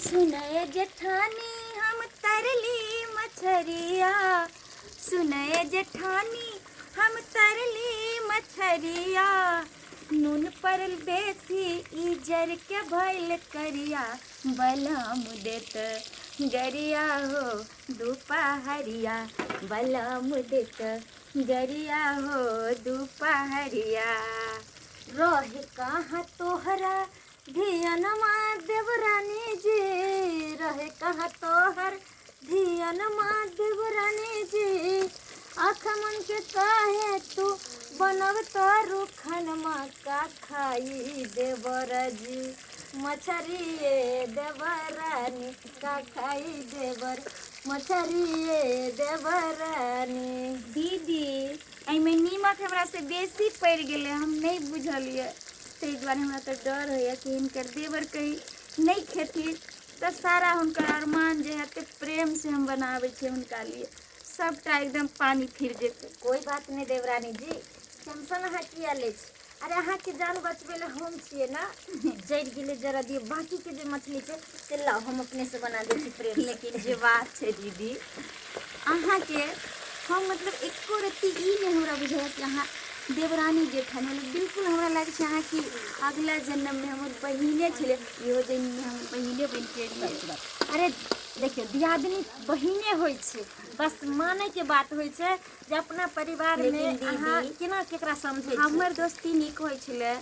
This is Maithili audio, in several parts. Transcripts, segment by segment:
सुनय जेठानी हम तरली मछरिया, सुनय जेठानी हम तरली मछरिया, नून परल बेसी ई जर के भइल करिया, बलम देत गरिया हो दुपहरिया, बलम देत गरिया हो दुपहरिया। रहे कहाँ तोहरा धियनमा देवरानी जी, रहे कहाँ तोहर धियनमा देवरानी जी, आँख मन के काहे तू बनब तारू खनमा, का खाई देवर जी मछरिए देवरानी, का खाई देवर मछरिए देवरानी। दीदी एहिमे नीमक हमरा से बेसी पड़ि गेलै, हम नहि बुझलियै, ताहि दुआरे हमरा तऽ डर होइए कि हिनकर देवर कहीं नहि खेथिन तऽ सारा हुनकर अरमान जे है एते प्रेमसँ हम बनाबै छियै हुनका लिए सबटा एकदम पानि फिर जेतै। कोइ बात नहि देवरानी जी, टेंशन अहाँ किया लै छी? अरे अहाँके जान बचबै लए हम छियै ने, जरि गेलै जरा दियौ, बाँकीके जे मछली छै से लाउ हम अपनेसँ बना दै छी प्रेम। लेकिन जे बात छै दीदी अहाँके हम मतलब एको रत्ती ई नहि हमरा बुझाइए कि अहाँ देवरानी जेठानी, मतलब बिल्कुल हमरा लागै छै अहाँ कि अगला जन्ममे हमर बहिने छलै, इहो जन्ममे हमर बहिने बनि के एलियै। अरे देखियौ दियादनी बहिने होइ छै, बस मानैके बात होइ छै जे अपना परिवारमे लेकिन दीदी, अहाँ केना केकरा समझै छियै। हमर दोस्ती नीक होइ छलै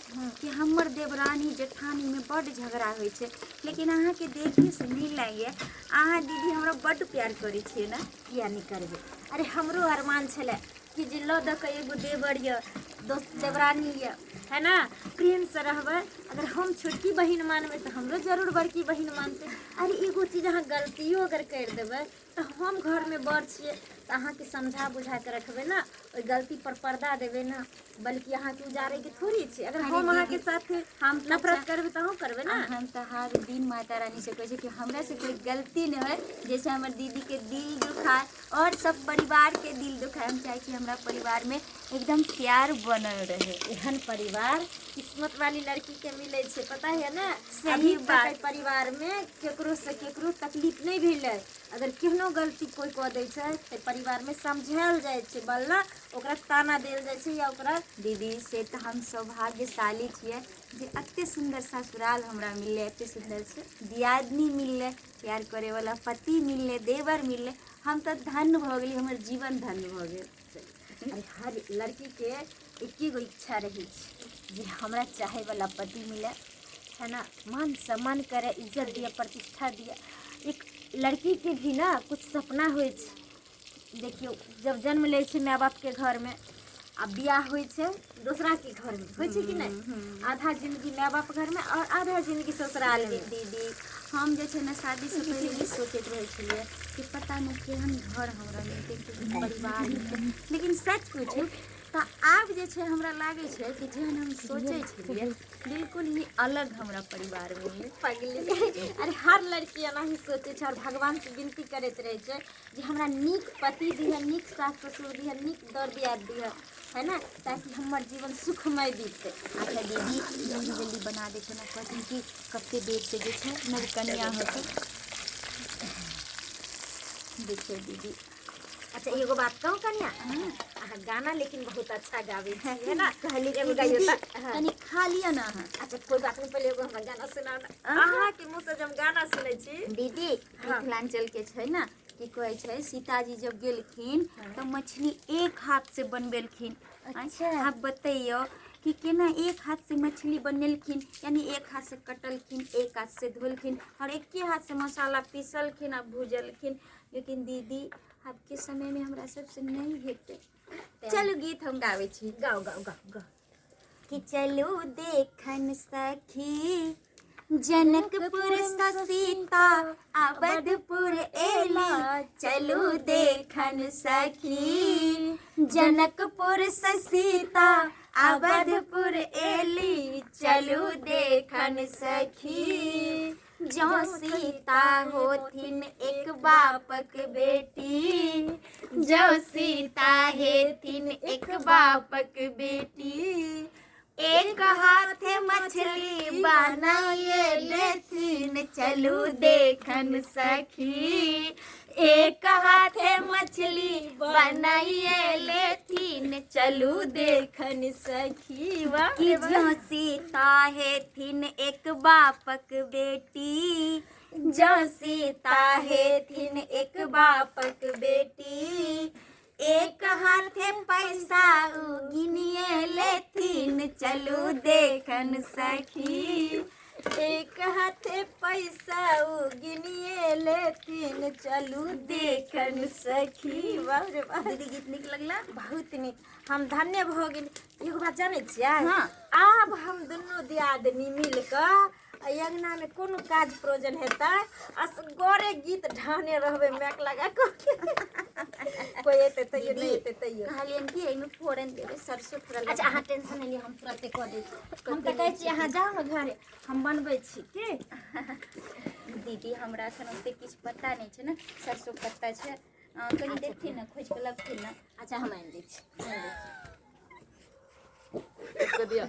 कि हमर देवरानी जेठानीमे बड्ड झगड़ा होइ छै, लेकिन अहाँके देखैसँ नहि लागैए अहाँ दीदी हमरा बड्ड प्यार करै छियै ने। किया नहि करबै, अरे हमरो अरमान छलै कि जे लऽ दऽ कऽ एगो देवर यऽ, दोस्त देवरानी यऽ, है ना, प्रेमसँ रहबै। अगर हम छोटकी बहिन मानबै तऽ हमरो जरूर बड़की बहिन मानतै। अरे एगो चीज अहाँ गलतियो अगर करि देबै तऽ हम घरमे बड़ छियै तऽ अहाँके समझा बुझा कऽ रखबै ने, ओहि गलतीपर पर्दा देबै ने, बल्कि अहाँके उजाड़ैके थोड़ी छै। अगर अरे हम अहाँके दीदी, साथे हम तऽ नफरत करबै तऽ अहूँ करबै ने। हम तऽ हर दिन माता रानीसँ कहै छियै कि हमरासँ कोइ गलती नहि होय जैसे हमर दीदीके दिल दुखाय आओर सब परिवारके दिल दुखाय। हम चाहै छी हमरा परिवारमे एकदम प्यार बनल रहे। एहन परिवार किस्मत वाली लड़की के मिलै छै, पता है ने? सही अभी तक बात। एहि परिवार मे केकरो से केकरो तकलीफ नहि भेलै। अगर केहनो गलती कोइ कऽ दै छै तऽ परिवार मे समझायल जाइ छै, बल्ला ओकरा ताना देल जाइ छै या ओकरा। दीदी से तऽ हम सौभाग्यशाली छियै जे एते सुन्दर ससुराल हमरा मिललै, एते सुन्दर दियादनी मिललै, प्यार करैवला पति मिललै, देवर मिललै, हम तऽ धन्य भऽ गेली, हमर जीवन धन्य भऽ गेल। अरे हर लड़कीके एके गो इच्छा रहै छै जे हमरा चाहैवला पति मिले, है ना, मान सम्मान करे, इज्जत दिए, प्रतिष्ठा दिए। एक लड़कीके भी ना कुछ सपना होइ छै। देखियौ जब जन्म लै छै माय बापके घरमे आ बियाह होइ छै दोसराके घरमे, होइ छै कि नहि? आधा जिंदगी माय बाप घरमे आओर आधा जिंदगी ससुरालमे। लेकिन दीदी हम जे छै ने शादीसँ पहिले ई सोचैत रहै छलियै कि पता नहि केहन घर हमरा मिलतै, केहन परिवार मिलतै, लेकिन सच पूछू तऽ आब जे छै हमरा लागै छै कि जेहन हम सोचै छलियै बिल्कुल ही अलग हमरा परिवार मिललै। पगली, अरे हर लड़की एना ही सोचै छै आओर भगवानसँ विनती करैत रहै छै जे हमरा नीक पति दिहऽ, नीक सास ससुर दिहऽ, नीक दर दियाद दिहऽ, है ना, ताकि हमर जीवन सुखमय बीतै। अच्छा दीदी जल्दी जल्दी बना दै छै ने, कहथिन कि कते देरसँ जे छै नवकनिया होतै। देखियौ दीदी। अच्छा एगो बात कहूँ कन्या, अहाँ गाना लेकिन बहुत अच्छा गाबै छी, है ना? कहली एगो कि गाइयो दीदी तऽ, हाँ। कनि खा लिअ ने अहाँ। अच्छा कोई बात नहीं, पहले एगो हमरा गाना सुनाउ ने। अहाँके मुँह से जब गाना सुनै छी। दीदी हाँ। मिथिलांचल के छै ने की कहै छै, सीताजी जब गेलखिन तऽ मछली एक हाथ से बनबेलखिन। अच्छा। आब बतैयौ कि केना एक हाथ से मछली बनेलखिन, यानी एक हाथ से कटलखिन, एक हाथ से धोलखिन और एके हाथ से मसाला पीसलखिन आ भुजलखिन। लेकिन दीदी आबके समयमे हमरा सबसे नहि हेतै। चलू गीत हम गाबै छी। गाओ गाओ गाओ गाओ। कि चलू देखन सखी जनकपुर सीता अवधपुर एली, चलू देखन सखी जनकपुर सीता अवधपुर एली, चलू देखन सखी। जँ सीता होथिन एक बापक बेटी, जँ सीता हेथिन एक बापक बेटी, एक हाथे मछली बनाइए लेथिन चलू देखन सखी। एक हाथे मछली बनाइए लेथिन चलू देखन सखी। वाह कि रे वाह। जो सीता हेथिन एक बापक बेटी, जो सीता हेथिन एक बापक बेटी, एक हाथे पैसा उ गिनिए लेथिन चलू देखन सखी। एक हाथे पैसा उ गिनिए लेथिन चलू देखन सखी। वाह रे वाह। दीदी गीत नीक लगला? बहुत नीक, हम धन्य भऽ गेली। एगो बात जानै छियै? हाँ। आब हम दुनू दियादनी मिल कऽ एहि अङ्गनामे कोनो काज प्रयोजन हेतै असगरे गीत ढहने रहबै मैक लगा कऽ। कोइ एतै तैयो नहि एतै तैयो। कहलियनि कि एहिमे फोरन देबै, सरसो थोड़ा। अच्छा, अहाँ टेंशन नहि लिअ, हम तुरन्ते कऽ दै छी। हम तऽ कहै छी अहाँ जाउ ने घरे, हम बनबै छी की। दीदी, हमरा एखन ओते किछु पता नहि छै ने। सरसो पत्ता छै, कनि देखथिन ने, खोजि कऽ लबथिन ने। अच्छा, हम आनि दै छी, आनि दै छी।